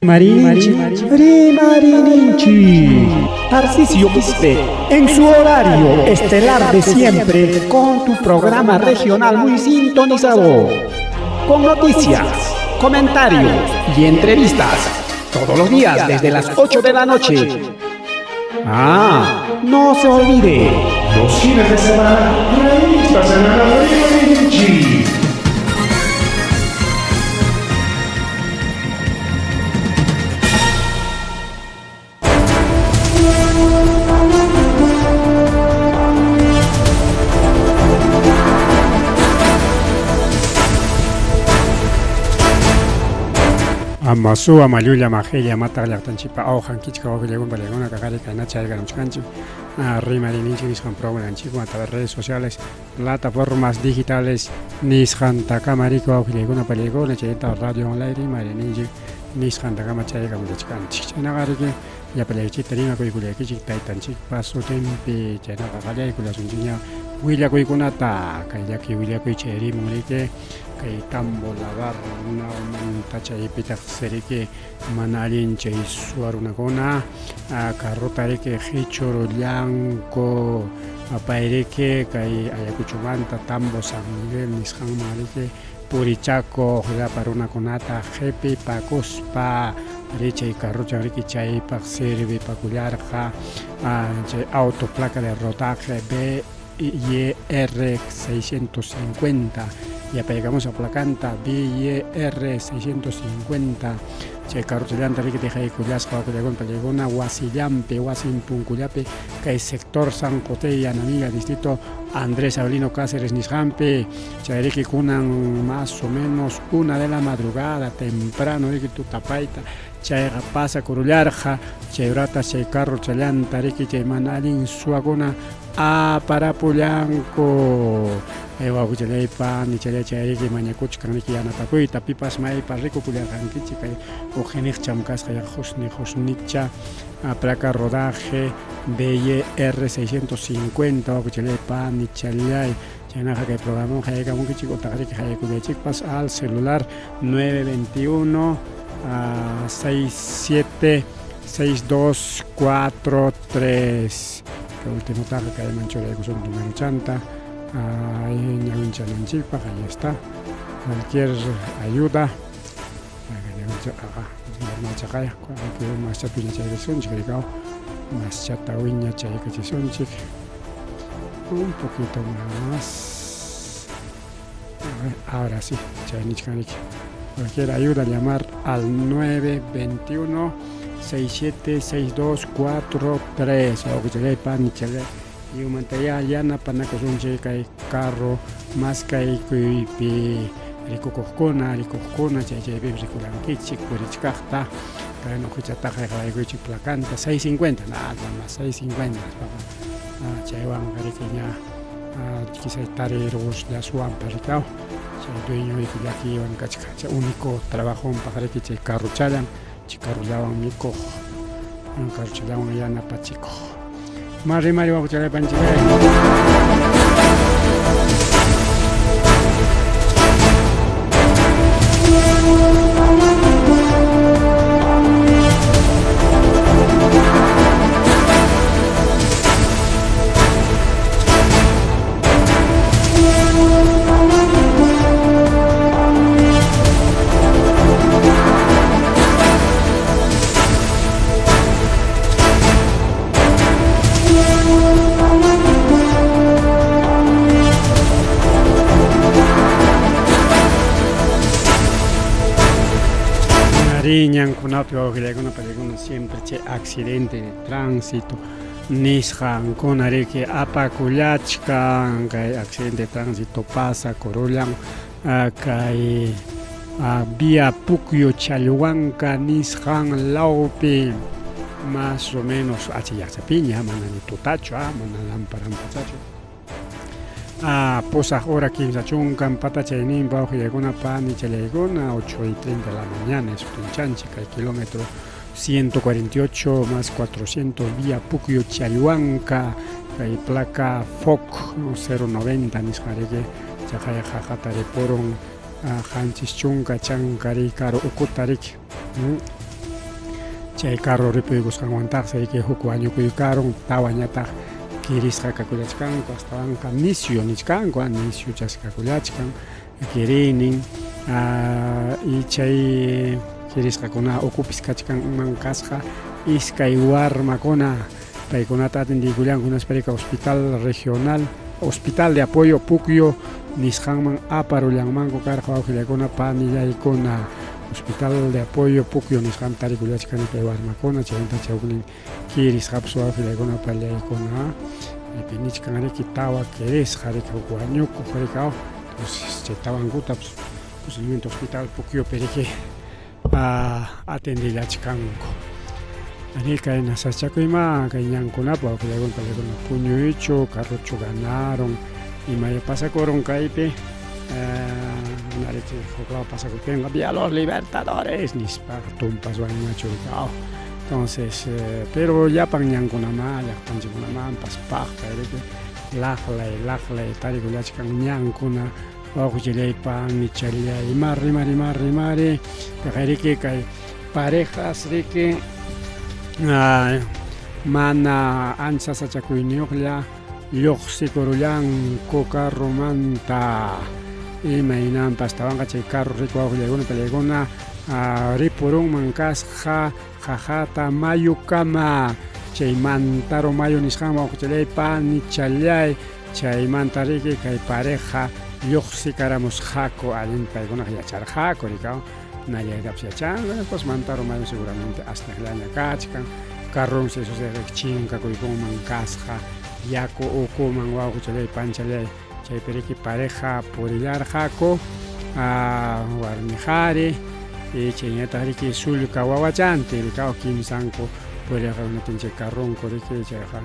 Rimarinchik, Rimarininchik. Tarcisio Quispe, en su horario estelar de siempre, con tu programa regional muy sintonizado. Con noticias, comentarios y entrevistas. Todos los días desde las 8 de la noche. Ah, no se olvide. Los fines de semana, revista semanal Rimarinchik. Amasuwa mallulla majilla mataq llaqtanchikpa awqan kichka wawqillakuna pallaykuna kaqari kayna chaykaramchkanchik rimarininchik nisqan programanchikwan a través redes sociales plataformas digitales nisqantakama riki wawqillaykuna pallaykuna chayta radio online rimarininchik nisqantakama chaykamachkanchik chaynaqa riki llapallaykichikta rimakuykullaykichik taytanchikpa sutinpi chaynaqa qallaykullasunchikña willakuykunata kay llaki willakuy chayrimun riki kay Tambo Lavar runamanta chaypitaq riki mana allin chay suwa runakuna carrota riki qichurullanku payriki kay Ayacuchomanta Tambo San Miguel nisqanman riki purichakuq llapa runakunata qipipakuspa chay carrochan riki chaypaq sirvipakullarqa chay auto placa de rodaje BYR 650 yapaykamusaq placanta BYR 650 chay carrochallanta riki dejaykullasqa wawqillaykuna pallaykuna wasillanpi wasin punkullapi kay sector San José Yanamilla distrito Andrés Avelino Cáceres nisqanpi chay riki kunan más o menos 1 de la madrugada temprano riki tutapayta chayqa pasakurullarqa chay horata chay carrochallanta riki chay mana allin suwakuna aparapullanku wawqichallaypa nichallay chay riki mañakuchkan riki yanapakuyta pipas maypa rikukullarqankichik kay uqiniqcham kasqa yaqa husni husnicha placa rodaje BYR 650 wawqichallaypa nichallay chaynaqa kay programaman hayaykamunkichik utaq riki hayaykullaychikpas al celular 921 67 6243 kay ultimotaqa kayman churaykusun numerochanta ñawinchananchikpaq ahí está cualquier ayuda normal chaqaya maschata wiñachaykachisunchik rikaw maschata wiñachaykachisunchik un poquito más ahora sí chay nichkanriki cualquier ayuda llamar al 921 676243 wawqichallaypa nichallay lliwmantayá yanapanakusunchik kay carro maskaykuypi rikukuqkuna rikuqkuna chay chaypim rikurankichik purichkaqta kay uqhichataqa qhawaykuychik placanta 650 nada más 650 nispaqa chaywanqa riki ña quizá tarirusllasuwanpas rikaw chay dueño riki llakiywan kachkan chay único trabajonpaq riki chay carrochallan chay carrollawan mikuq carrochallawan yanapachikuq ma rimari wawqichallaypanchik. Ñankunapi wawqillaykuna pallaykuna siempre chay accidente de tránsito nisqankuna riki apakullachkan kay accidente de tránsito pasakurullan kay vía Pucyo Chalhuanca nisqan lawpi más o menos achillaqchapiña mana ni tutachu mana lamparanpachachu pusaq hora 30 patachayninpa wawqillaykuna panichallaykuna 8:30 de la mañana sutichanchik kay kilómetro 148 más 400 vía Pucyo Chalhuanca kay placa FOC 090 nisqa riki chaqay qaqata ripurun 70 chankari karu ukuta riki. Chay carro ripuykusqanwantaqsi riki huk wañukuykarun, tawañataq kirisqa kakullachkanku, astawanqa nisyu nichkanku, nisyu chaskakullachkan kiriynin y chay kirisqakuna ukupis kachkanman kasqa iskay warmakuna, paykunata atendiykullanku hinaspa riki hospital regional, hospital de apoyo Puquio nisqanman aparullanmanku karqa wawqillaykuna panillaykuna. Hospital de apoyo Puquio nisqan tarikullachkani kay warmakuna, chaymanta chay huknin kirisqapas wawqillaykuna pallaykuna pi nichkan riki tawa kirisqa riki huk wañukuq riki aw entonces chay tawankuta posiblemente hospital Puquiopi riki atendillachkanku. Arí kay nasachakuyma kay ñankunapi wawqillaykuna pallaykuna puñuychu carrochu ganaron imaya pasakurun kaypi manariki huk law pasakuptinqa viva los libertadores nispa tumpas wañunachu riki aw entonces pero llapan ñankunamá llaqtanchikkunamanpas paqta riki laqlay laqlay tarikullachkan ñankuna wawqichallay panichallay ima rimari ima rimari riki kay parejas riki mana ancha sasachakuyniyuqlla lluqsikurullanku carromanta imaynanpas astawanqa chay carro riki wawqillaykuna pallaykuna ripurunman kasqa qaqata mayukama chay Mantaro mayu nisqanman wawqichallay panichallay chaymanta riki kay pareja lluqsikaramusqaku allin paykunaqa yacharqaku riki nallaytapas yachanku después Mantaro mayu seguramente asnaqllaña kachkan carronsi sucede chinkakuykunman kasqa yaku ukuman wawqichallay panchallay chaypi riki pareja purillarqaku warmi qhari y chaynataq riki sullka wawachantin riki kimsanku purirqakunatin chay carronku riki chayqa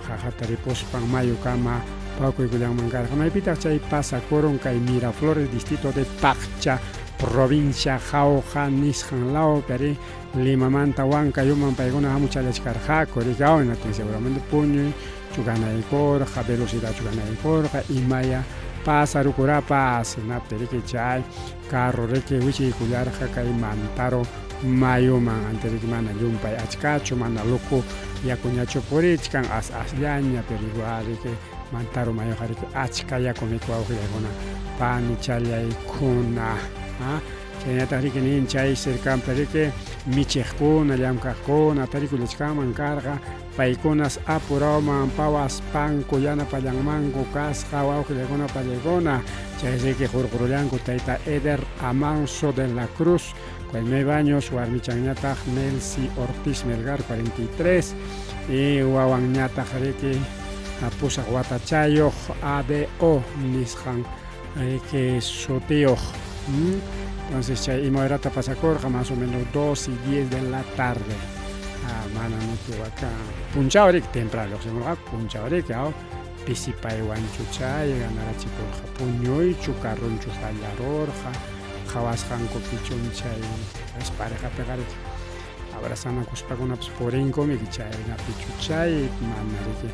qaqata ripuspan mayukama pawkuykullanman karqa maypitaq chay pasakurun kay Miraflores distrito de Paccha provincia Jauja nisqan lawpi ari Limamanta Huancayuman paykuna hamuchallachkarqaku riki aw hinaptin seguramente puñuy chukanaykurqa velocidad chukanaykurqa imaya pasarukurapas hinaptin riki chay carro riki wichiykullarqa kay Mantaro mayuman antes riki mana llumpay achkachu mana loco yakuñachu purichkan as asllaña pero igual riki Mantaro mayuqa riki achka yakum riki wawqillaykuna panichallaykuna chaynataq riki nin chay cercanpi riki michiqkuna llamkaqkuna tarikullachkanman karqa paykunas apurawman pawaspanku yanapallanmanku kasqa wawqillaykuna pallaykuna chay riki hurqurullanku tayta Eder Amanso de la Cruz 49 años warmichanñataq Nelcy Ortiz Melgar 43 y wawanñataq riki pusaq watachayuq ADO nisqan riki sutiyuq. Entonces chay ima horata pasakurqa más o menos 2 y 10 de la tarde. Mana niki waka punchaw riki temprano lluqsimurqaku punchaw riki aw pisipaywanchu chay ganarachikurqa puñuychu carronchu fallarurqa qhawasqankupichum chay parejapiqa riki abrazanakuspakunapas purinkumi chaynapichu chay mana riki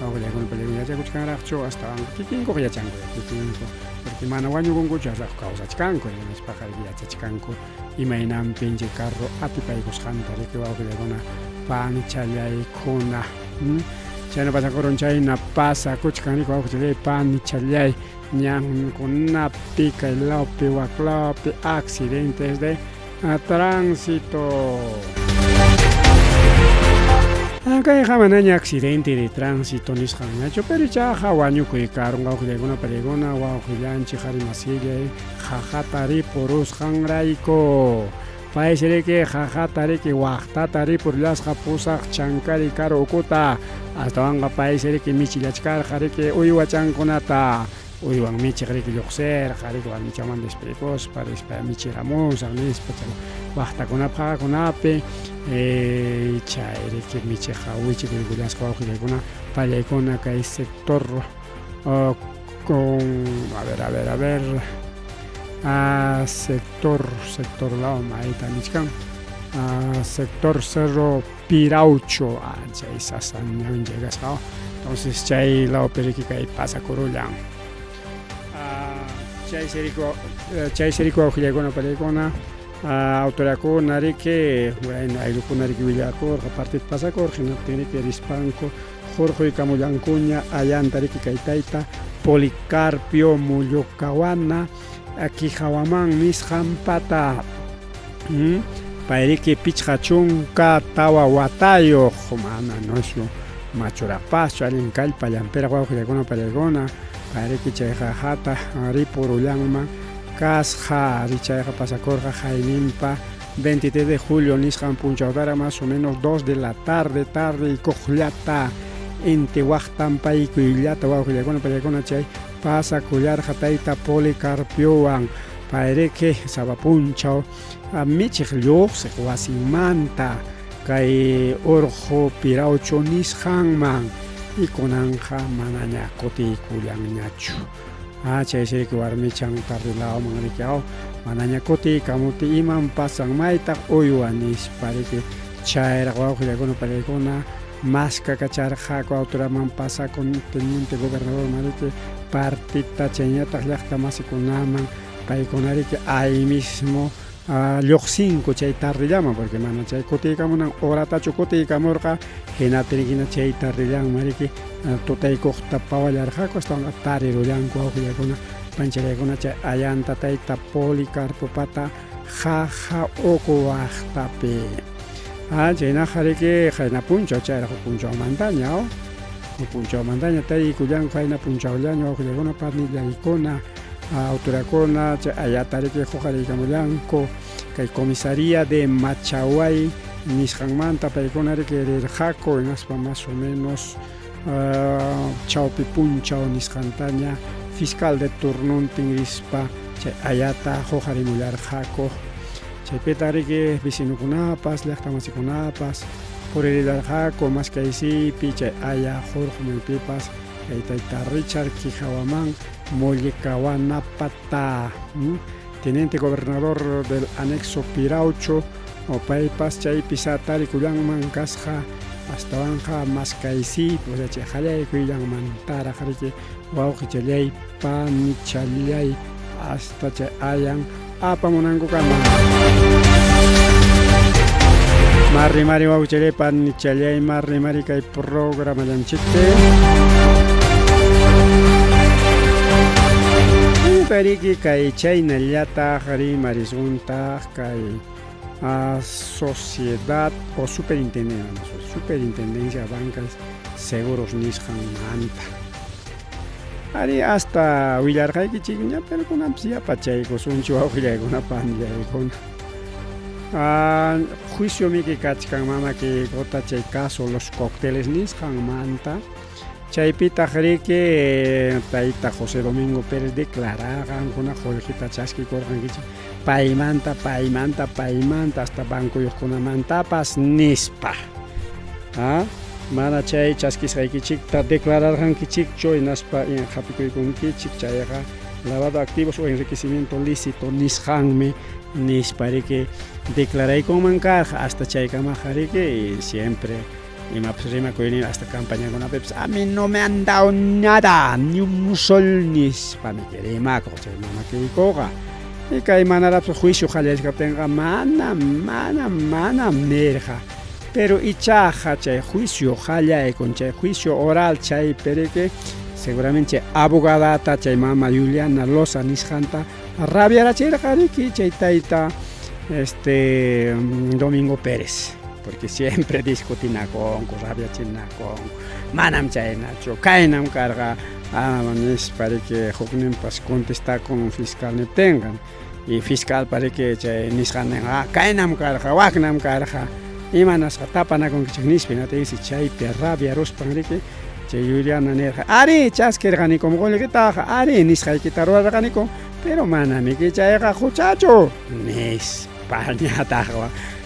wawqillaykuna pallaykuna yachakuchkanraqchu astawanqa kikinkuqa yachanku kikinku porque mana wañukunkuchu asraq kawsachkanku nispaqa yachachkanku imaynanpin chay carro atipaykusqanta riki wawqillaykuna panichallaykuna chayna pasakurun chayna pasakuchkan riki wawqichallay panichallay ñankunapi kay lawpi wak lawpi accidentes de tránsito. Kayqa manaña accidente de tránsito nisqanñachu pero ichaqa wañukuy karun wawqillaykuna pallaykuna wawqillanchik qhari masillay qaqata ripurusqanrayku paysi riki qaqata riki waqtata ripurllasqa pusaq chankari karu ukuta astawanqa paysi riki michillachkarqa riki uywachankunata uywan michiq riki lluqsirqa riki warmichanman despedikuspa rispa michiramusaq nispa chay waqtakunapi qaqakunapi chay riki michiqqa wichikuykullasqa wawqillaykuna pallaykuna kay sector con a ver a ver a ver sector sector law mayta nichkan sector Cerro Piraucho chay sasa ñawincha kasqa entonces chay lawpi riki kay pasakurullan chay siriku wawqillaykuna pallaykuna. Autoridadkuna riki, bueno, ayllukuna riki willakurqa, partita pasakurqa, hinaptin riki rispanku hurquykamullankuña ayanta riki kay tayta Policarpio Mullukawana Quijawaman nisqanpata. Pay riki 54 watayuq, mana nusu machuraqpaschu, allin kallpallanpiraq wawqillaykuna pallaykuna, pay riki chay qaqata ripurullanman kasqa, chayqa pasakurqa hayninpa 23 de julio nisqan punchawtaraq más o menos 2 de la tarde, tardeykuqllata, inti waqtanpaykuyllata wawqillaykuna pallaykuna chay pasakullarqa tayta Policarpiowan. Payriki sapa punchaw michiq lluqsiq wasinmanta kay urqu Piraucho nisqanman y kunanqa manaña kutiykullanñachu. Ah, chaysi riki warmichan tarde lawman riki aw manaña kutiykamuti iman pasan maytaq uywa nispa riki chayraq wawqillaykuna pallaykuna maskakacharqaku autoridadman pasakun teniente gobernadorman riki partita chayñataq llaqta masikunaman paykuna riki ahí mismo lluqsinku chay tardellaman porque mana chay kutiykamunan horatachu kutiykamurqa hinaptin hina chay tardellanman riki tutaykuqta pawallarqaku astawanqa tarirullanku wawqillaykuna panchallaykuna chay ayanta tayta Policarpopata qaqa uku waqtapi. Ah, chaynaqa riki qayna punchaw chayraq huk punchawmantaña huk punchawmantaña taykullanku qayna punchawllaña wawqillaykuna panillaykuna autoridadkuna chay ayata riki huqariykamullanku kay comisaría de Machahuay nisqanmanta paykuna riki rirqaku hinaspa más o menos chawpi punchaw nisqantaña fiscal de turnontin rispa chay ayata huqarimullarqaku. Chaypitaq riki vecinokunapas llaqtamasikunapas puririllarqaku maskaysiypi chay aya hurqumuypipas kay tayta Richard Quijahuamán Mollekawanapata, teniente gobernador del anexo Piraucho, o paypas chaypi satarikullanman kasqa astawanqa maskaysiypi, o sea chay qallaykuyllanmantaraq riki wawqichallay panichallay hasta chay ayan apamunankukama. Marri mari wawqichallay panichallay marri mari kay programallanchikpi. Riki kay chaynallataq rimarisuntaq kay sociedad o superintendencia, superintendencia bancas seguros nisqanmanta. Ari hasta willarqaykichikña, pero kunanpas yapachaykusunchik wawqillaykuna panillaykuna. Juicio miki kachkan mamakikuta chay caso los cócteles nisqanmanta. Chaypitaq riki tayta José Domingo Pérez declararqa qamkuna qullqita chaskikurqankichik paymanta, paymanta, paymanta hasta bancuyuqkunamantapas nispa. Mana chay chaskisqaykichikta declararqankichikchu hinaspa hapikuykunkichik chayqa lavado activos o enriquecimiento lícito nisqanmi nispa riki declaraykunman karqa hasta chaykamaqa riki siempre imapas rimakuynin hasta campañakunapipas a mí no me han dado nada ni un sol nispa miki rimakuq chay mamakiykuqa. Y kay manaraqpas juicio qallarichkaptinqa manam manam manam nirqa. Pero ichaqa chay juicio qallaykun chay juicio oral chaypi riki seguramente chay abogadata chay mama Yuliana Loza nisqanta rabiarachirqa riki chay tayta este Domingo Pérez porque siempre discutinakunku rabiachinakunku manam chaynachu kaynam karqa nispa riki hukninpas contestakun fiscal niptinqa y fiscalpa riki chay nisqan ninqa kaynam karqa waknam karqa imanasqa tapanakunkichik nispa hinaptinsi chaypi rabiaruspan riki chay Yuliana nirqa ari chaskirqanikum qullqitaqa ari nisqaykita rurarqanikum pero manamiki chayqa huchachu nispa ñataq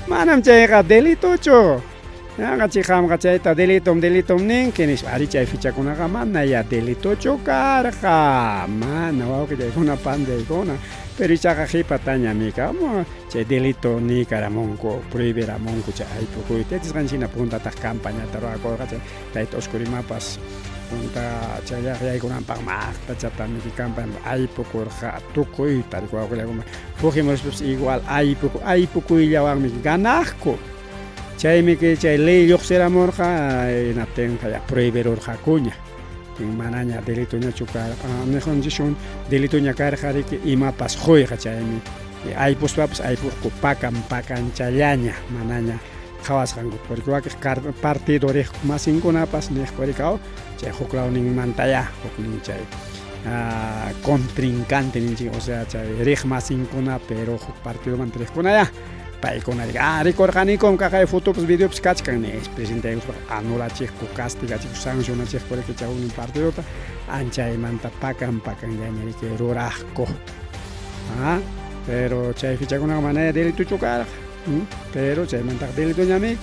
manam chayqa delitochu yanqa chay qamqa chayta delitom delitom ninki nispa ari chay fichakunaqa mana ya delitochu karqa mana wawqillaykuna panllaykuna pero ichaqa qhipatañami chay delito niykaramunku prohibiramunku chay aypukuyta yachasqanchik hina puntataq campañata rurakurqa chay tayta Oscurimapas Punta chayraq yaykunanpaq maqtachatami campaña aypukurqa tukuyta wawqillaykuna Fujimorispis igual aypuku aypukuyllawanmi ganaqku. Chaymi chay ley lluqsiramurqa hinaptinqa ya prohibirurqakuña. Manaña delitoñachu karqa, niqunchikchun delitoña karqa riki imapas quyqa chaymi aypuspapas aypuqku pakan pakanchallaña manaña qhawasqanku porque wakiq partido riq masinkunapas niqku rikaw chay huklawninmantayá huknin chay contrincante ninchik o sea chay riq masinkuna pero huk partidomanta riqkunayá paykuna ah rikurqanikum kaqay fotopas videopas kachkan nis presentaykuspa anulachiqku castigachiqku sancionachiqku riki chay huknin partidota anchaymanta pakan pakanllaña riki ruraqku ah pero chay fechakunaqa mana delitochu karqa. Pero chaymantaqa delitoñamiki.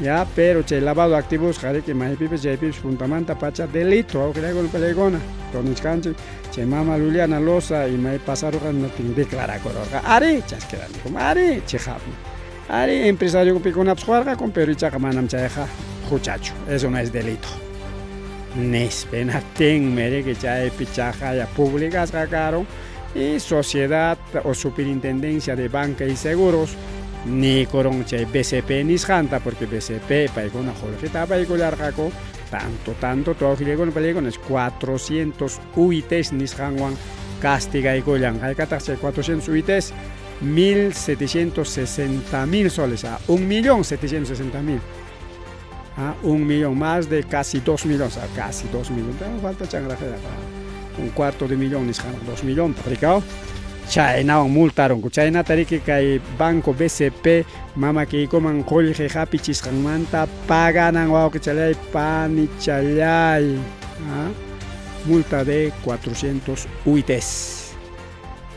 Ya, pero chay lavado activosqa riki maypipas chaypipas puntamanta pacha delito wawqillaykuna pallaykuna tonichkanchik chay mama Liliana Loza imay pasarurqa hinaptin declarakururqa arí chaskiranikum arí chiqapmi arí empresario pikunapas quwarqakum pero ichaqa manam chayqa huchachu eso no es delito nispa hinaptinmi riki chaypi chaqaya publicasqa karun y sociedad o superintendencia de banca y seguros niykurun chay BCP nisqanta porque BCP paykuna qullqita apaykullarqaku tanto tanto tawqillaykuna pallaykuna 400 UITs nisqanwan castigaykullan haykataq chay 400 UITs 1760 mil soles a 1.760.000 a 1 millón más de casi 2 millones a casi 2 millones falta chanraqa un cuarto de millón nisqanqa 2 millón rikaw chaynawan multarunku chaynata riki kay banco BCP mama Keikoman qullqi hapichisqanmanta paganan wawqichalay panichalay multa de 400 UITs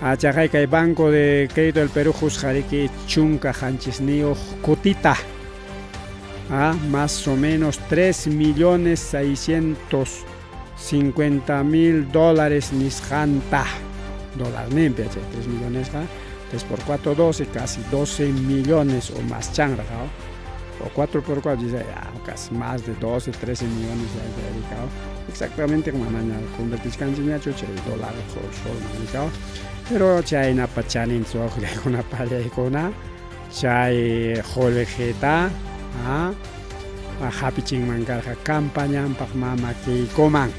achaqay kay Banco de Crédito del Perú juzga riki chunka qanchisniyuq kutita más o menos 3 millones 650 mil dólares nisqanta dólar ninpi chay 3 millones 3 por 4 12 casi 12 millones o más chanraqa o 4 por 4 dice ya, casi más de 12 13 millones de dedicado exactamente manaña convertichkanchikñachu chay dólar sol dedicado pero chaynapa chaninchu wawqillaykuna pallaykuna chay qullqita hapichinman karqa campañanpaq mama Keikoman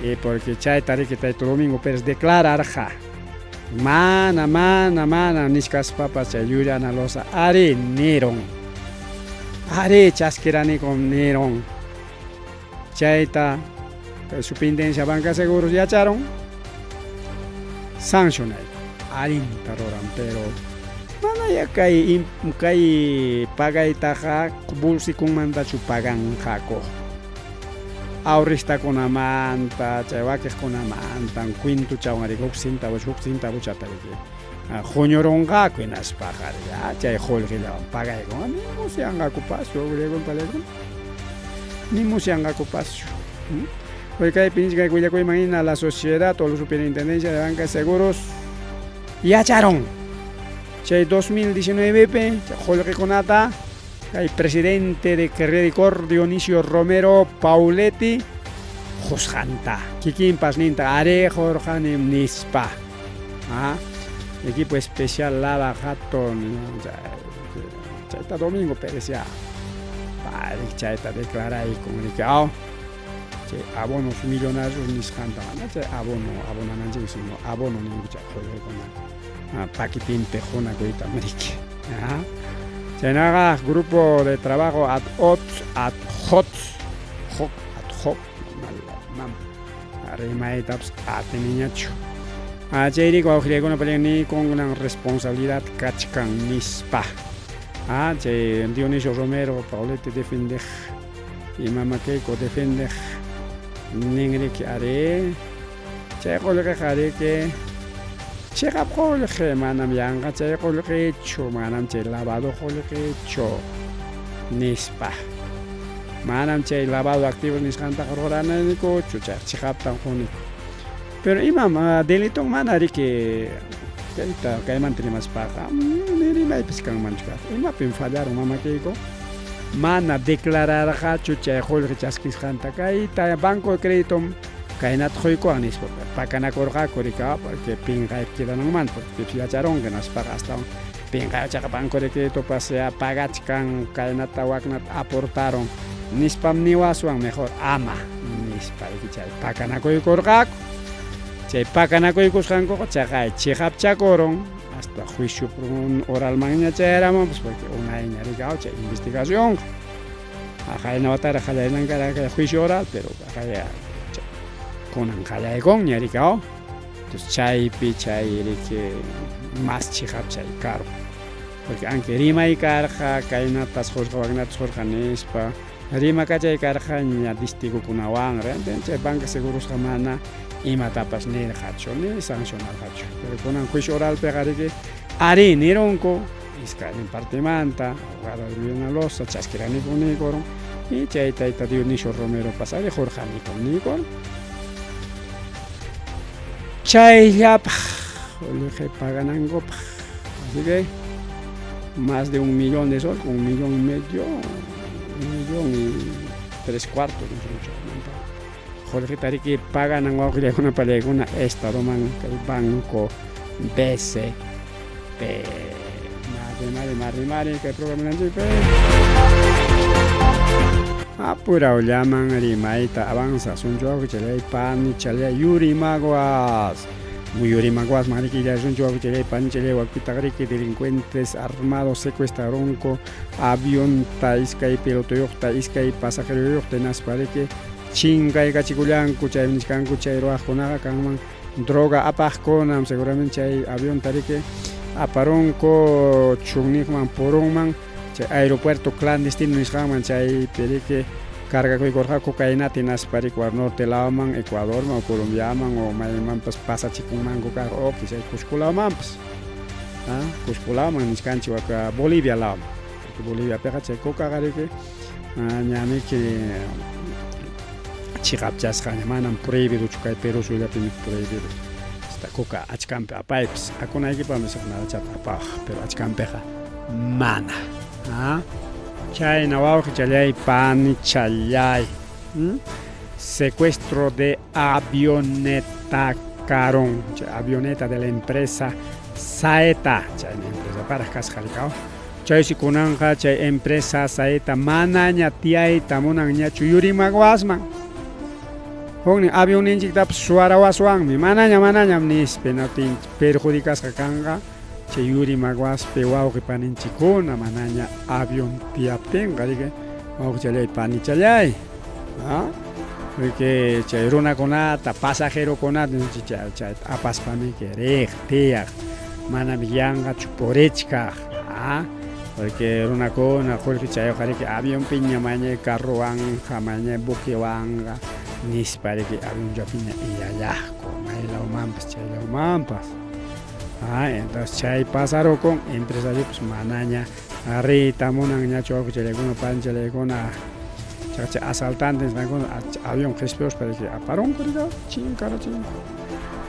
y porque chayta riki tayta Domingo Pérez declararqa mana mana mana nichkaspapas chay Yuliana Loza ari nirun ari chaskiranikum nirun chayta kay superintendencia banca seguros yacharun sancionayku allinta ruran pero manaya kay kay pagaytaqa bolsikunmantachu paganqaku ahorristakunamanta chay wakiqkunamanta cuentochawan riki huk centavo huk centavochata riki huñurunqaku hinaspaqa chay qullqillawan pagayku ni musyanqakupaschu wawqillaykuna ni musyanqakupaschu. Hoy kaypi nichkan willakuyman hina la sociedad o la superintendencia de banca y seguros yacharon chay 2019 pi qullqikunata kay presidente de Credicor Dionisio Romero Pauletti qusqanta kikinpas ninta ari qurqanim nispa equipo especial Lava Jato chayta Domingo Pérez ya pari chayta declaraykun riki chay abonos millonarios nisqanta mana chay abono abonananchik sino abono ninku chay qullqikuna paquetinpi qunakuyta riki chaynaqa grupo de trabajo ad hoc ad hoc hoc ad hoc mam rimaytapas atiniñachu chayrayku wawqillaykuna ni con gran responsabilidad kachkan nispa chay Dionisio Romero Pauletti defendeq y mama Keiko defendeq ninriki ari chay qullqiqa riki chiqap qullqi manam yanqa chay qullqichu manam chay lavado qullqichu nispa manam chay lavado activos nisqantaqa ruranaykuchu chay chiqaptan quniku pero imam deliton mana riki kayta kaymanta rimaspaqa ni rimaypas kanmanchu karqa imapim fallarun mama Keiko. Mana declararqachu chay qullqi chaskisqanta kayta Banco de Créditom kaynata quykuwan nispa pakanakurqaku rika porque pinqaypi quedananmanta porque pipas yacharunqa hinaspaqa astawan pinqay chaqa Banco de Créditopas ya pagachkan kaynata waknata aportaron nispam niwaswan mejor ama nispa riki chay pakanakuykurqaku chay pakanakuykusqankuqa chaqay chiqapchakurun hasta juicio oralmanña chayaramunpas porque unayña riki chay investigacionqa qayna wataraq qallaynan karqa kay juicio oral pero aqaya kunan qallaykunña riki entonces chaypi chay riki mas chiqap chay karun porque anque rimay karqa kaynatas qurqa waknatas qurqa nispa rimakachay karqa ña testigukunawan chay banca segurosqa mana imatapas nirqachu ni sancionarqachu pero kunan juicio oralpiqa riki arí nirunku iskaynin partimanta abogada Viviana Loza chaskiraniku niykurun y chay tayta Dionisio Romeropas ari qurqanikum niykurun chayllapaq qullqi paganankupaq así que más de un millón de soles, un millón y medio, un millón y tres cuartos qullqita riki paganan wawqillaykuna panillaykuna estadoman kay banco BCP mari mari mari kay programanchikpi apurawllaman rimayta avanzasunchu wawqichalay panichalay Yurimaguas Yurimaguasman riki illasunchu wawqichalay panichalay wakpitaq riki delincuentes armados secuestraronku avionta iskay pilotoyuqta iskay pasajeroyuqta hinaspa riki chinkaykachikullanku chaymi nichkanku chay ruwaqkunaqa kanman droga apaqkunam seguramente chay avionta riki aparunku chunniqman purunman chay aeropuerto clandestino nisqanman chaypi riki cargakuykurqaku kaynata hinaspa riki norte lawman Ecuadorman o Colombiaman o maymanpas pasachikunmanku karqa o quizá Cusco lawmanpas Cusco lawman nichkanchik waka Bolivia lawman porque Boliviapiqa chay cocaqa riki ñamiki chiqapchasqaña manam prohibidochu kay Perú suyullapimi prohibido esta coca achkanpi apaypis akunaykipaqmi nadachata apawaq pero achkanpiqa mana chayna wawqichallay panichallay secuestro de avioneta karun chay avioneta de la empresa Saeta chayna empresa paraq kasqa rikaw chaysi kunanqa chay empresa Saeta manaña tiyayta munanñachu Yurimaguasman huknin avionninchiktapas suwarawaswanmi manaña manañam nispa hinaptin perjudicasqa kanqa chay Yurimaguaspi wawqi paninchikkuna manaña avión tiyaptinqa riki wawqichallay panichallay porque chay runakunata pasajerokunata chay chayta apaspamiki riq tiyaq manami yanqachu purichkaq porque runakuna qullqichayuqqa riki avionpiña mañay carrowanqa mañay buquewanqa nispa riki avionllapiña illallaqku maylawmanpas chaylawmanpas entonces chay pasarukun empresariopas manaña riyta munanñachu wawqichallaykuna panichallaykuna chay asaltante nisqankuna avión qispiruspa riki aparunku riki chinkarachinku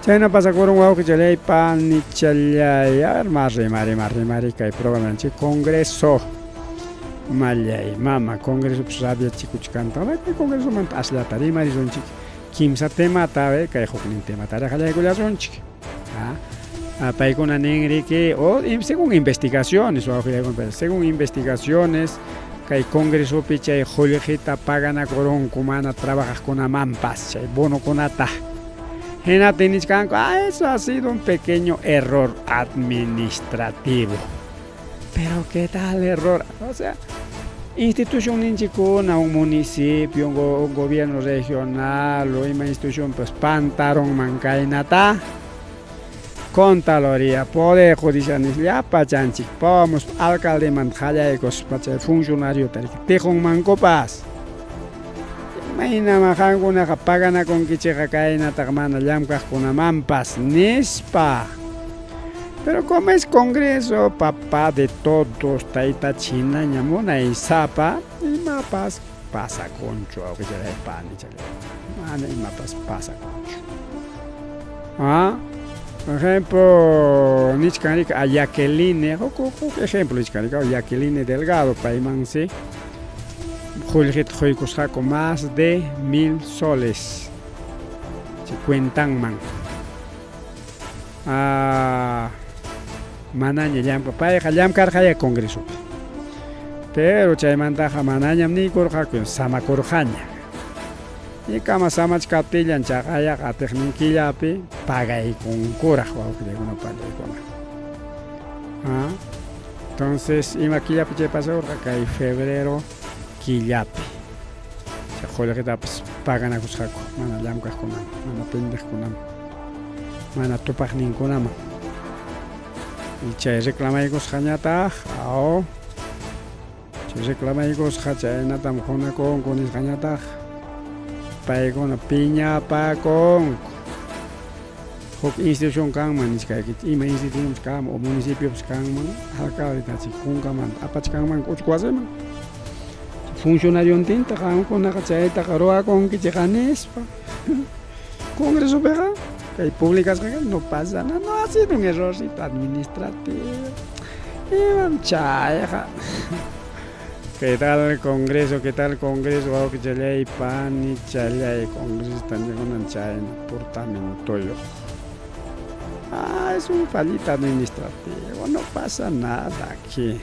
chayna pasakurun wawqichallay panichallay a ver mas rimari mas rimari kay programanchik congreso mallay mama congresopas rabiachikuchkantaq kay congresomanta asllata rimarisunchik kimsa temata kay huknin temataraq qallaykullasunchik paykuna nin riki o según investigaciones wawqillaykuna según investigaciones kay congresopi chay qullqita paganakurunku mana trabajaqkunamanpas chay bonokunata hinaptin nichkanku eso ha sido un pequeño error administrativo pero qué tal error o sea institución ninchikkuna un municipio un gobierno regional o ima institución pues pantarunman kaynata Contraloría, Poder Judicial llapachanchik pawamuspa alcaldemanta qallaykuspa chay funcionariota tiqunmankupas imaynama qamkunaqa paganakunkichikqa kaynataqa mana llamkaqkunamanpas nispa pero como es congreso papá de todos tayta chinaña munaysapa imapas pasakunchu wawqichalay panichalay mana imapas pasakunchu por ejemplo nichkan riki a Jacqueline huk huk ejemplo nichkan riki Jacqueline Delgado paymansi Qullqita quykusqaku más de 1000 soles chay cuentanman. Ah, manaña llamka payqa llamkarqaya congresopi. Pero chaymantaqa manañam niykurqaku, samakurqaña. Y kama samachkaptillan chaqaya qatiqnin killapi pagaykunkuraq wawqillaykuna pallaykuna. Ah, entonces ima killapi chay pasakurqa kay febrero killapi. Chay qullqitapas paganakusqaku mana llamkaqkunaman, mana pendeqkunaman, mana tupaqninkunaman. Y chay reclamaykusqañataq, aw, chay reclamaykusqa chaynatam qunakunku nisqañataq paykuna piñapakunku. Huk institución kanman nichkaykichik, ima institucionpas kanman o municipiopas kanman, alcaldeta chay kunkamanta apachkanmanku uchku wasiman. Funcionariontinta qamkunaqa chaytaqa ruwakunkichikqa nispa. Congresopiqa kay publicasqaqa no pasa nada, no ha sido un errorcito administrativo. Imam chayqa. ¿Qué tal Congreso? ¿Qué tal Congreso? Wawqichalay, panichalay, congresista ñukunan chayna portamentoyuq. Ah, es un fallita administrativo, no pasa nada aquí.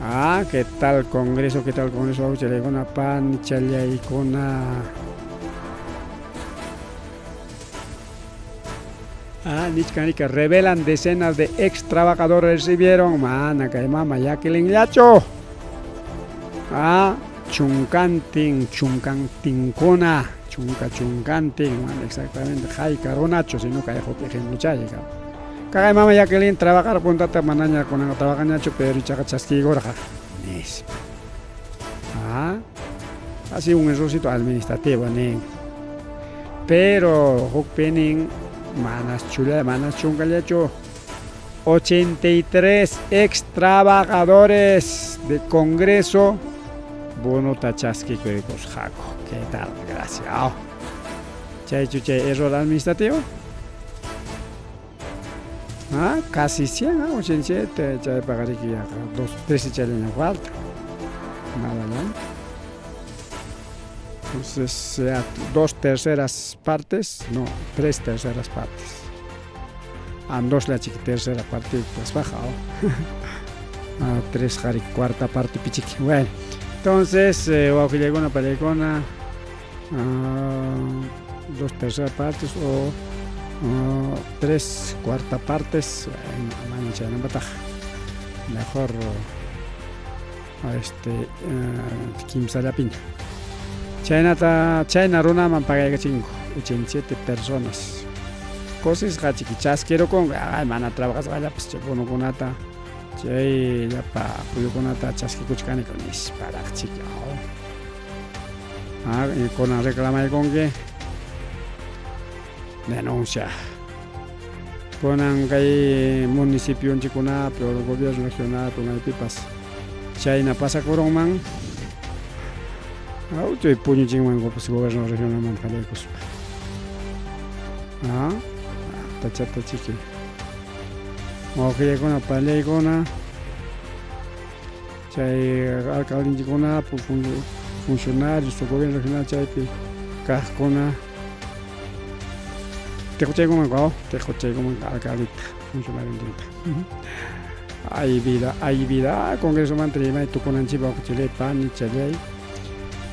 Ah, ¿qué tal Congreso? ¿Qué tal Congreso? Wawqichalaykuna, panichalaykuna. Ah, nichkan revelan decenas de ex trabajadores recibieron mana kay mama Jacqueline-llachu. Ah, chunkantin, chunkantinkuna, chunka chunkantin, mana exactamente hayka runachu, sino kay huk ejemplo. Kay mama Jacqueline trabajar puntata manaña kunan trabajañachu, pero ichaqa chaskiykurqa nispa. Ah, ha sido un errorcito administrativo nin. Pero hukpi nin manas chulla, manas chunkallachu. 83 ex trabajadores de Congreso bonota chaskikuykusqaku. ¿Qué tal? Gracias. Chaychu chay error administrativo? Ah, casi 100, ah, 87, chaypaqariki yaqa dos, 13 chayllaña falta. Nada, ¿no? Entonces, sea dos terceras partes, no, tres terceras partes. Andos la chiqui tercera parte, pues bajado. Ah, tres jari, cuarta parte pichiqui. Bueno, entonces, wawqillaykuna, pallaykuna, dos terceras partes o tres cuarta partes, bueno, mana chaynapataq. Mejor kimsallapiña. Chaynata chayna runaman pagaykachinku 87 personas. Kusisqa chiki chaskirukunku, ay mana trabajasqallapas chay bonokunata, chay llapa apoyokunata chaskikuchkaniku nisparaq chiki. Ah, kunan reclamaykunki denuncia. Kunan kay municipionchikkunapi o gobierno regional maypipas chayna pasakurunman, uchuy puñuchinmankupas gobierno regionalmanta qallaykuspa. Ah, tachata chiki. Wawqillaykuna, pallaykuna, chay alcaldenchikkunapi, funcionarios o gobierno regional chaypi kaqkuna tiquchaykumanku, tiquchaykumanku alcaldeta, funcionariontinta. Ay vida, ay vida, congresomanta rimay tukunanchikpaq wawqichalay, panichalay.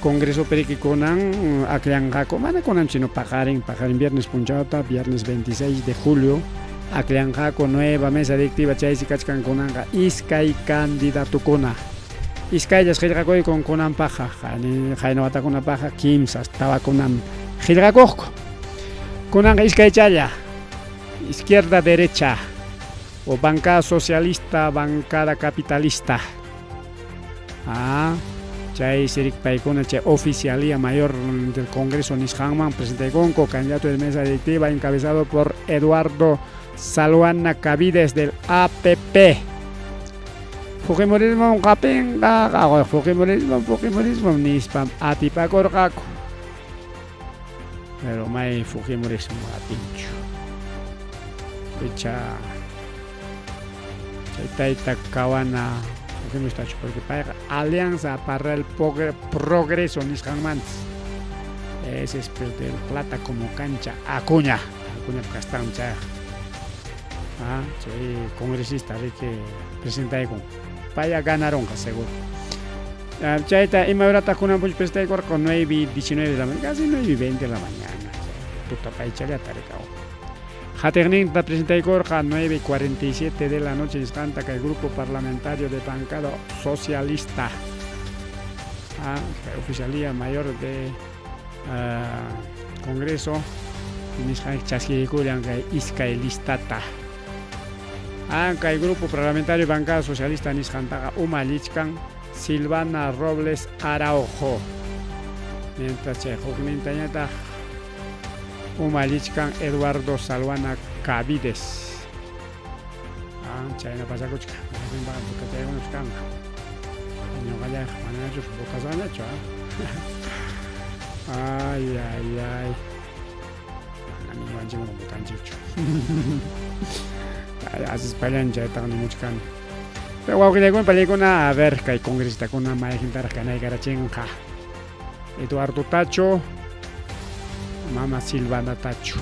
Congreso periki kunan akllanqaku, mana kunan sino paqarin, paqarin viernes punchawta, viernes 26 de julio, akllanqaku nueva mesa directiva, chaysi kachkan kunanqa iskay candidatukuna. Iskayllas qillqakuykun kunanpaqqa, qayna watakunapaqqa kimsas, tawakunam qillqakuqku. Kunanqa iskaychalla, izquierda, derecha, o bancada socialista, bancada capitalista. Ah, chay sirik paykuna chay oficialía mayor del Congreso nisqanman presentaykunku candidato de mesa directiva encabezado por Eduardo Salhuana Cavides del APP. Fujimorismo qapinqa, Fujimorismo, Fujimorismo nispam atipakurqaku. Pero may Fujimorismo atinchu. Icha chay tayta Cahuana Fujimoristachu porque payqa Alianza para el Progreso nisqanmantas. Ese es del Plata como cancha Acuña. Acuña kastan chayqa. Ah, chay congresista riki presentaykun. Paya ganaronqa seguro. Ah, chayta ima horataq kunan puncha presentaykurqa 9:19 de la mañana, casi 9:20 de la mañana. Tuta paychallata rikaw. Qatiqninta presentaykurqa 9:47 de la noche nisqanta kay grupo parlamentario de bancada socialista. Ah, kay oficialía mayor de Congreso nisqan chaskiykullan kay iskay listata. Ah, kay grupo parlamentario bancada socialista nisqantaqa umallichkan Silvana Robles Araujo. Mientras chay huknintañataq umallichkan Eduardo Salwana Cavides. Ah, chayna pasakuchkan. Votachaykunapas kanqa. Ñuqallayqa manachus votasqañachu. Ah. Ay, ay, ay. Manami ñuqanchikkuna votanchikchu. Ay, asispallan chaytaqa nimuchkani. Pero wawqillaykuna paliykuna, a ver, kay congresistakuna mayqintaraq kanaykarachinqa. Eduardo Tacho, mama Silvana Tacho.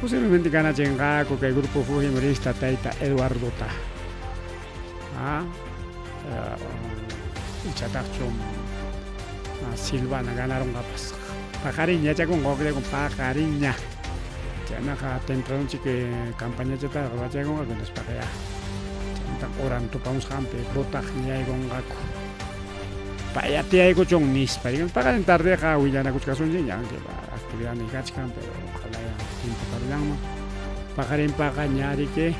Posiblemente ganachinqaku kay grupo Fujimorista tayta Eduardota. Ah, ichataqchu Silvana ganarunqapas. Paqarinña yachakunqa wawqillaykuna paqarinña. Chaynaqa tempranonchik campañachataqa ruwachaykunqaku hinaspaqa ya. Chaymantaqa uran tupamusqanpi votaq yaykunqaku. Paya tiyaykuchun nispa. Paqarin tardeqa willanakuchkasunchikña, aunque actividad ni kachkan, pero ojalá ya tiempo karullanman. Paqarinpaqa ña riki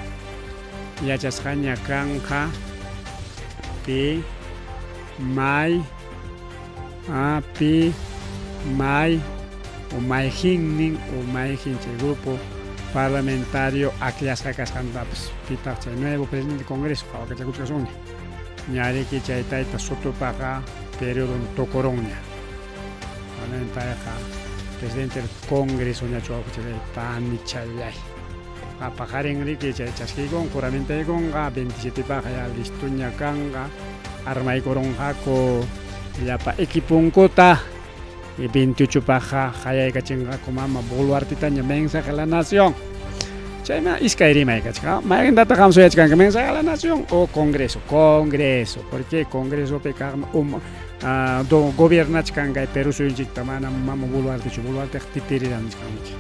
yachasqaña kanqa pi may pi may o mayqinnin o mayqin chay grupo parlamentario akllasqa kasqantapas pitaq chay nuevo presidente del Congreso qhawakachakuchkasunña. Ña riki chay tayta Sotopaqa periodon tukurunña. Manan payqa presidente del Congreso ñachu wawqichallay panichallay. Paqarin riki chay chaskiykun juramentaykunqa 27 paqa ya listoña kanqa armaykurunqaku llapa equiponkuta y 28 paqa qayaykachinqaku mama Boluartetaña mensaje a la nación. Chayman iskay rimay kachkan. Mayqintataq qam suyachkanki mensaje a la nación o Congreso? Congreso. Porque Congresopi kaqmi gobiernachkan kay Perú suyunchikta manam mama Boluartechu. Boluarteqa titiriran nichkanmiki.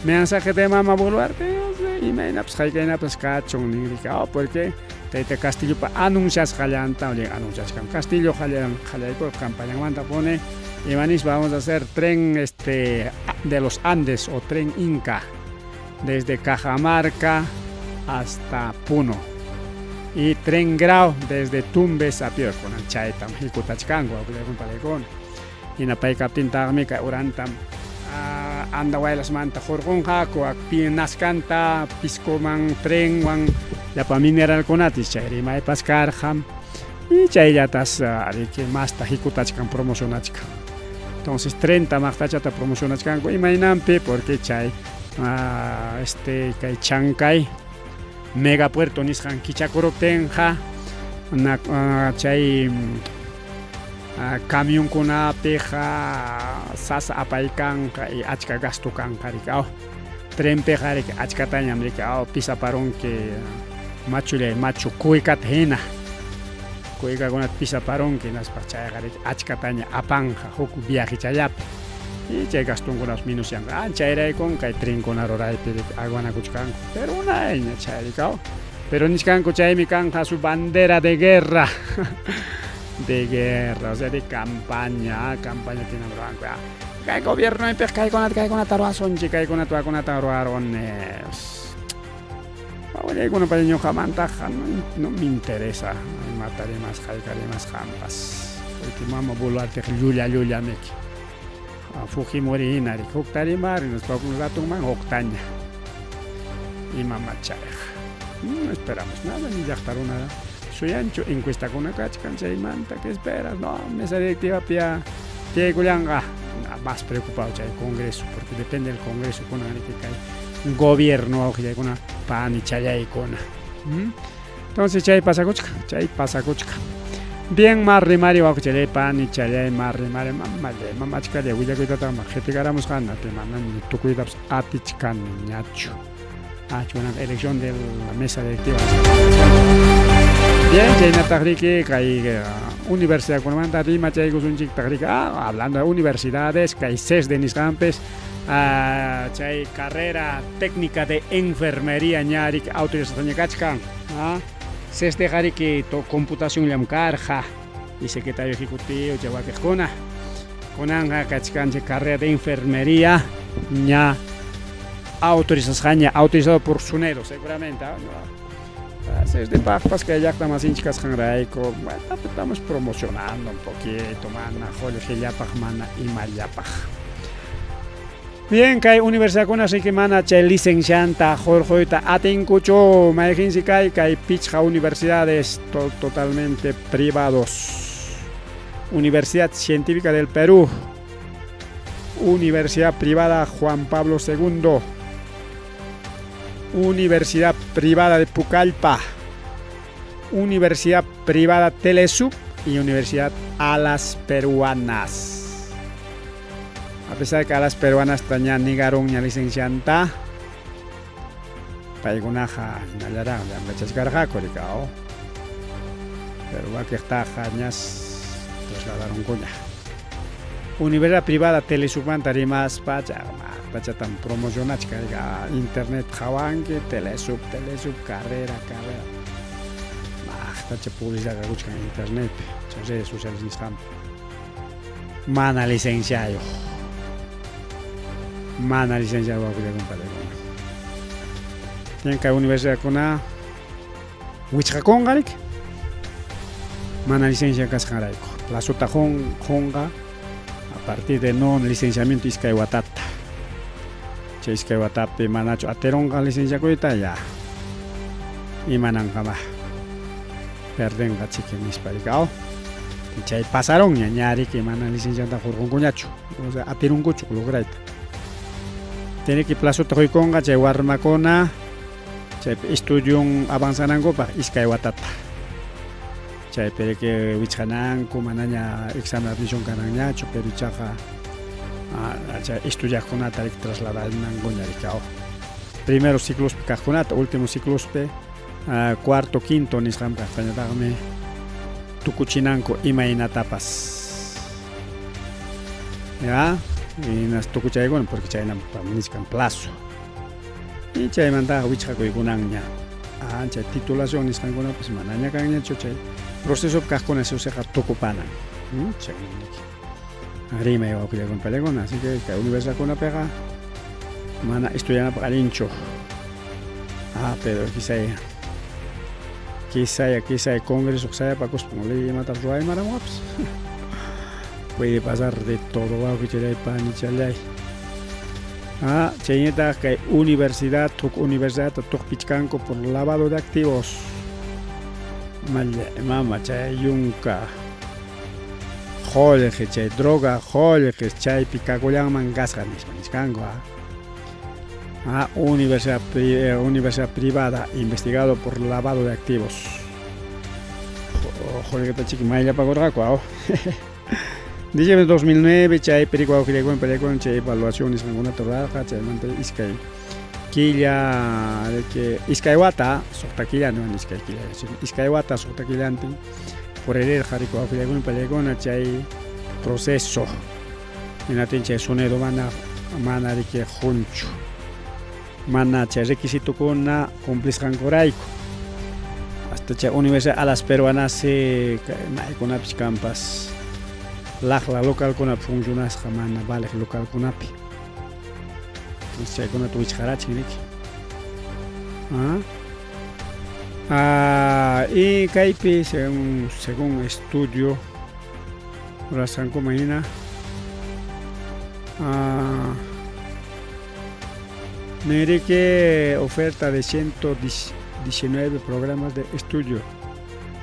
Mensaje de mama Boluarte imaynapas haykaynapas kachun ninriki. Oh, porque tayta Castillopa anunciasqallanta anunciachkan. Castillo qallaykurqa campañanmanta pone ima nispa vamos a hacer tren de los Andes o tren Inca desde Cajamarca hasta Puno y tren Grau desde Tumbes a Piura. Kunan chaytam hikutachkanku wawqillaykuna. Hina pay kaptintaqmi kay urantam Andahuaylasmanta hurqunqaku Nazcanta Piscoman trenwan llapa mineralkunatis chay rimaypas karqam y chayllatas riki masta hikutachkan promocionachkan. Entonces trenta maqtachata promocionachkanku imaynanpi porque chay kay Chancay megapuerto nisqan kichakuruptinqa chay camionkunapiqa sasa apay kanqa y achka gasto kanqa riki aw. Trenpiqa riki achkatañam riki aw pisaparunki machullay machu kuykata hina. Kuykakunata pisaparunki hinaspa chayqa riki achkataña apanqa huk viajechallapi. Y chay gastonkunapas minusyanqa. Ah, chayraykun kay trenkuna ruraypi riki aguanakuchkanku. Pero unayña chay riki aw. Pero nichkanku chaymi kanqa su bandera de guerra. De guerra, o sea, de campaña, campaña tiene ruranku. Kay gobiernoypiq kaykunata kaykunata ruwasunchik, kaykunata wakunata ruwaruni. Wawillaykuna pay ñuqamantaqa no me interesa imata rimasqa hayka rimasqanpas. Porque mama Boluarteqa llulla llullamiki. Fujimori hina riki hukta rimar hinaspa huk ratonman huktaña. Imamá chayqa. No esperamos nada ni llaqta runa suyanchu encuestakuna kachkan chaymanta que esperas no mesa directiva pia tiyaykullanqa más preocupado chay Congreso porque depende del Congreso kunan riki kay gobierno wawqillaykuna panichallaykuna. Entonces chay pasakuchkan, chay pasakuchkan. Bien mar rimari wawqichalay panichalay mar rimari mamallay mama achkallay willakuytataqmi qhipikaramusqana manam tukuytapas atichkaniñachu. Achunan elección de la mesa directiva. Bien, chaynataq riki kay universidadkunamanta rimachaykusunchiktaq riki, hablando de universidades, kay CESDE nisqanpis chay carrera técnica de enfermería ña riki autorizasqaña kachkan. CESDEqa riki computacionllam karqa y secretario ejecutivo chay wakiqkuna. Kunanqa kachkan chay carrera de enfermería ña autorizasqaña, autorizado por SUNEDU seguramente. CESDEpaqpas kay llaqta masinchik kasqanrayku, bueno, estamos promocionando un poquito, mana qullqillapaq, mana imallapaq. Bien, kay universidadkuna riki mana chay licencianta hurquyta atinkuchu, mayqinsi kay kay pichqa universidades totalmente privados. Universidad Científica del Perú, Universidad Privada Juan Pablo II, Universidad Privada de Pucallpa, Universidad Privada Telesub y Universidad Alas Peruanas. A pesar de que Alas Peruanas ña negaron ña licencianta, paykunaqa hinallaraq llamk'achachkarqaku rikaw. Pero wakiqtaqa ñas trasladaronkuña. Universidad Privada Telesubmanta rimaspa pachatam promocionachkan internet qhawanki Telesub, Telesub, carrera, carrera. Maqtacha publicidad kakuchkan internetpi, chay redes sociales nisqanpi. Mana licenciayuq. Mana licenciado wawqillakuna. Tienen kay universidadkuna wichqakunqa riki. Mana licencia kasqanrayku. Plazota qunqa a partir de no licenciamiento iskay watata. Chay iskay watapi manachu atirunqa licenciakuyta ya. Imananqama. Perdenqa chiki nispa rikaw. Chay pasaronña ña riki mana licencianta hurqunkuñachu. O sea, atirunkuchu lograyta. Tiene que plazota quykunqa chay warmakuna chaypi estudion avanzanankupaq iskay watata. Chaypi riki wichqananku manaña examen de admisión kananñachu, pero ichaqa chay estudiaqkunata riki trasladanankuña rikaw. Primero ciclospi kaqkunata, último ciclospi cuarto, quinto nisqanpi kaqtañataqmi tukuchinanku imaynatapas. Ya, hinas tukuchaykuna porque chaynam nichkan plazo. Y chaymantaqa wichqakuykunanña. Chay titulación nisqankunapas manaña kanñachu chay proceso kaqkuna susiqa tukupanan. Chaynam niki. Rimay wawqillakuna paykuna, así que kay universidadkunapiqa mana estudianapaq allinchu. Pero quizá quizá quizá congreso sayapakuspan imatapas ruwaymaranwapas. Puede pasar de todo wawqichalay panichalay. Chaynataq kay universidad, huk universidad tuqpichkanku por lavado de activos. Malla mama chay yunka qullqi chay droga qullqi chaypi kakullanman kasqa nispa nichkanku. Universidad privada investigado por lavado de activos. Qullqita chiki mayllapakurqaku aw. Diciembre de 2009 chaypi riki wawqillakuna paykuna chay evaluación nisqankunata rurarqa chaymanta iskay killa riki iskay wata suqta killa no iskay killa iskay wata suqta killantin puririrqa riki wawqillakuna paykuna chay proceso hinatin chay SUNEDU mana mana riki qunchu mana chay requisitokuna cumplisqankurayku. Hasta chay Universidad Alas Peruanas maykunapis kanpas laqla localkunapi funcionasqa mana valeq localkunapi. Entonces chaykunata wichqarachin riki. Y kaypi según estudio rurasqankuman hina niriki oferta de 119 programas de estudio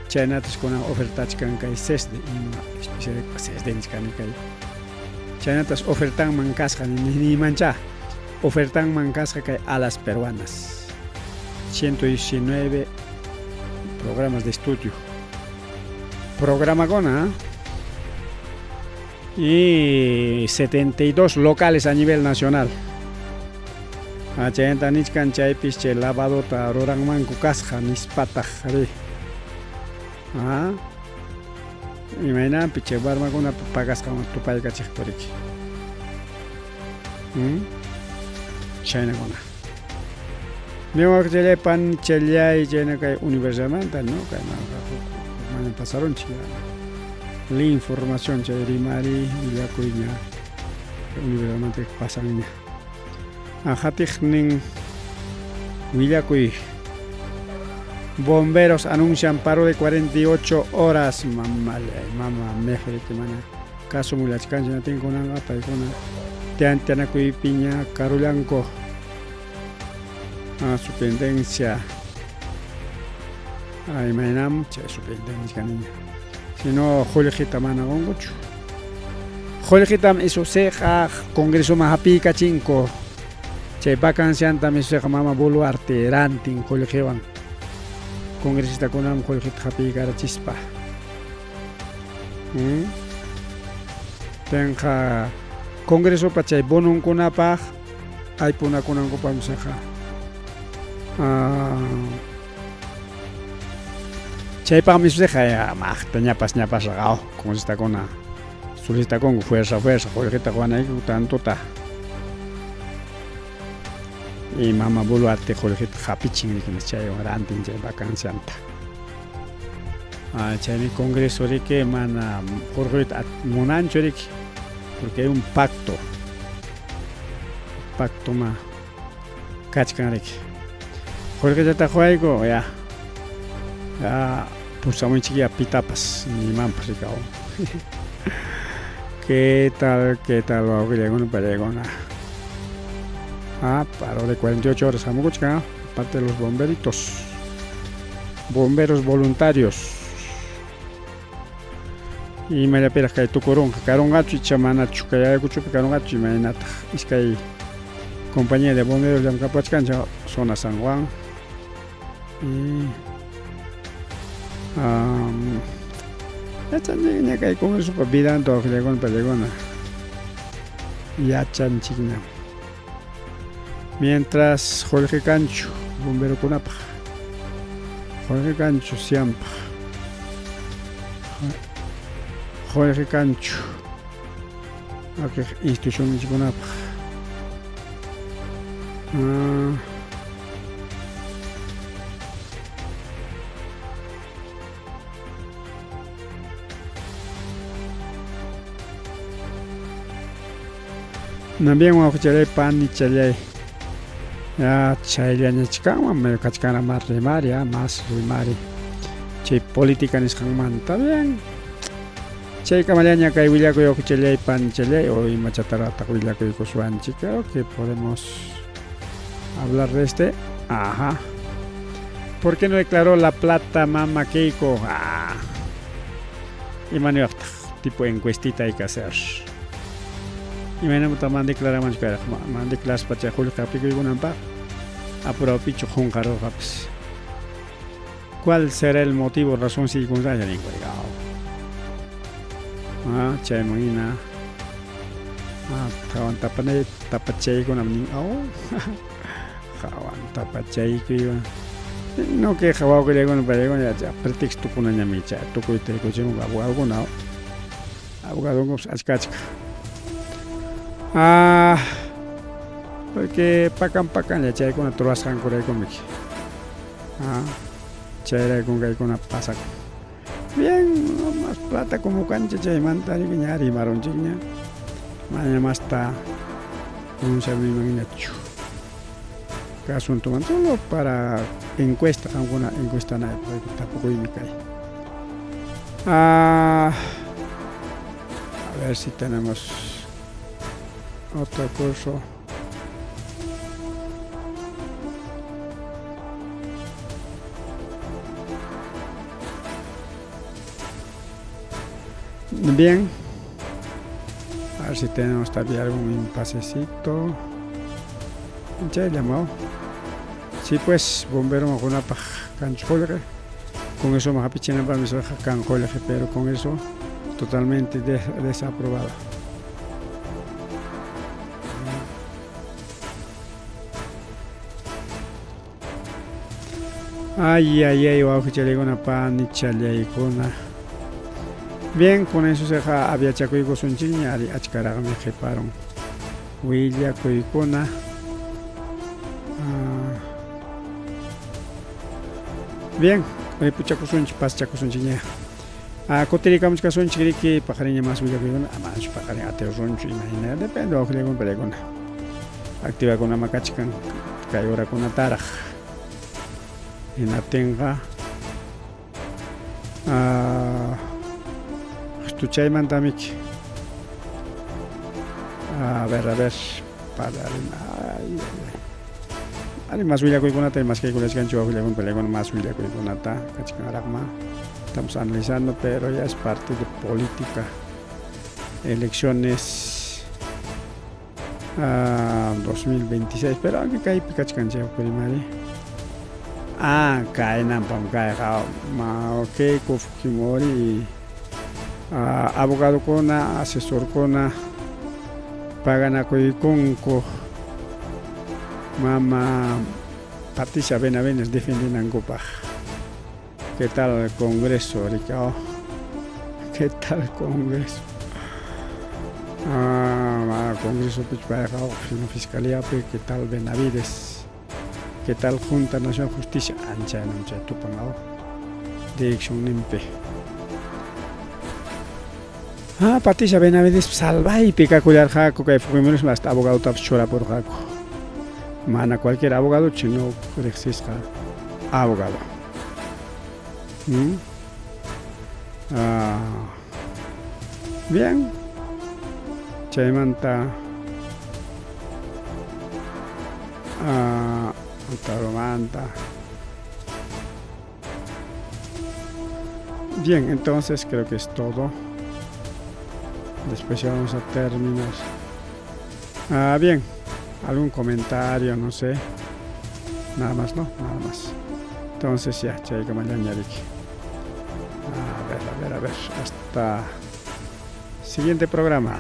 chaynatas kunan ofertachkan kay CESDE ima especial CESDE nichkani kay chaynatas ofertanman kasqa nimancha ofertanman kasqa kay Alas Peruanas 119 Programas de estudio. Programakuna y 72 locales a nivel nacional. Chayanta nichkan chaypis chay lavadota ruranmanku kasqa nispataq ri. Imaynanpi chay warmakunapa pagasqanwan tupaykachiqku riki. Chaynakuna. Niwaq panichalláy chayna kay universidadmanta, no? Kay mana pasarunchik ya. La información chay rimari willakuy ña universidadmanta pasanña. Qatiqnin willakuy Bomberos anuncian paro de 48 horas. Mamallay, mama mejor mana caso mulachkanchik natinkunanqa paykuna tiantianakuypiña karullanku. Superintendencia. Imaynam chay superintendencia niña. Sino qullqita mana qunkuchu. Qullqitam isusiqa congresoman hapiykachinku. Chay vacanciantam isusiqa mama Boluarte rantin qullqiwan. Congresistakunam qullqita hapiykarachispa. Tenqa congresopa chay bononkunapaq aypunakunankupaq misaqa. Chaypaqmi isusiqa ya maqta ñapas ñapas raqaw congresistakuna solicitakunku fuerza fuerza qullqita quwanayku tantota. Y mama Boluarte qullqita hapichin riki chaywan rantin chay vacancianta. Chaymi congreso riki mana hurquyta munanchu riki porque hay un pacto. Pacto ma kachkan riki. Qullqillata quwayku ya. Ya pusamuychik ya pitapas nimanpas rikaw. ¿Qué tal? ¿Qué tal? Wawqillaykuna pallaykuna. Paro de 48 horas hamukuchkan, aparte de los bomberitos. Bomberos voluntarios. Imallapiraq kay tukurunqa, karunqachu icha manachu kay Ayacuchopi karunqachu imaynataq iskay compañía de bomberos llamk'apuwachkanchik zona San Juan. Y yachanchikña kay congresopa vidanta wawqillaykuna pallaykuna. Yachanchikña. Mientras qullqi kanchu bomberokunapaq. Qullqi kanchu siampaq. Qullqi kanchu wakiq institucionninchikkunapaq. Bien wawqichalláy panichalláy ya chayllañachkanman medio kachkanraq más rimari, más rimari chay política nisqanmanta bien chaykamallaña kay willakuy wawqichalláy panichalláy o imachatarataq willakuykuswanchik creo que podemos hablar de este. Ajá. ¿Por qué no declaró la plata mama Keiko? Imaniwaqtaq tipo encuestita hay que hacer. Imaynamanta mana declaramanchu kayraq mana declaraspa chay qullqi hap'ikuykunanpaq apurawpichu qunqarurqapas. ¿Cuál será el motivo, razón, circunstancia? Ninku chayman hina hawan tapanay tapachaykunam nin hawan tapachaykuywan no que wawqillaykuna pallaykuna ya pretextokunañami chay tukuyta rikuchimunku abogadokuna abogadonkupas achka achka. Porque pakan pakanlla chaykuna ruwasqankuraykum chayraykun kaykuna pasakun. Bien, no más plata como cancha chaymanta riki ña rimarunchikña maña masta pronunciarmimanñachu. Kay asuntoman solo para encuesta qamkuna encuestanaypaq tapukuymi kay. A ver si tenemos otro curso. Bien. A ver si tenemos todavía algún impasecito. Chay llamado. Sí, pues, bombero makunapaq kanchu qullqi. Con eso hapichinanpaqmi kan qullqi, pero con eso totalmente desaprobado. Ay, ay, ay, wawqichallaykuna, panichallaykuna. Bien, con eso seqa aviachakuykusunchikña, ari achkaraqmi qhiparun. Willakuykuna. Ah. Bien, ripuchakusunchik, paschakusunchikña. Ah, kutirikamuchkasunchik riki, paqarinña más willakuykuna, amanachu paqarin atirunchu, imahina, depende wawqillaykuna, palaykuna. Activakunama kachkan kay horakunataraq. Hinaptinqa ah, chaymantami a ver, a ver, para ay, ay, ay. Ari mas willakuykunata maskaykulachkanchu wawqillaykuna palaykuna mas willakuykunata kachkanraqma. Estamos analizando, pero ya es parte de política. Elecciones 2026, pero aunque kaypi kachkan chay primari. Ah, kaynampam kayqa ma Keiko Fujimori y abogadokuna, asesorkuna paganakuykunku mama Patricia Benavides defendinankupaq. ¿Qué tal el Congreso, Ricardo? ¿Qué tal Congreso? Ah, Congreso payqa Fiscalía, ¿qué tal Benavides? ¿Qué tal Junta Nacional de Justicia? Ancha chay tupan dirección nimpi. Ah, Patricia Benavides salvaypi kakullarqaku kay Fujimorismo hasta abogadotapas churapurqaku. Mana cualquier abogado, sino riqsisqa abogado. ¿Mm? Ah, bien. Chaymanta ah, Taromanta. Bien, entonces creo que es todo. Después ya vamos a terminar. Ah, bien. Algún comentario, no sé. Nada más, ¿no? Nada más. Entonces ya, chaykamallaña riki. A ver, a ver, a ver. Hasta siguiente programa.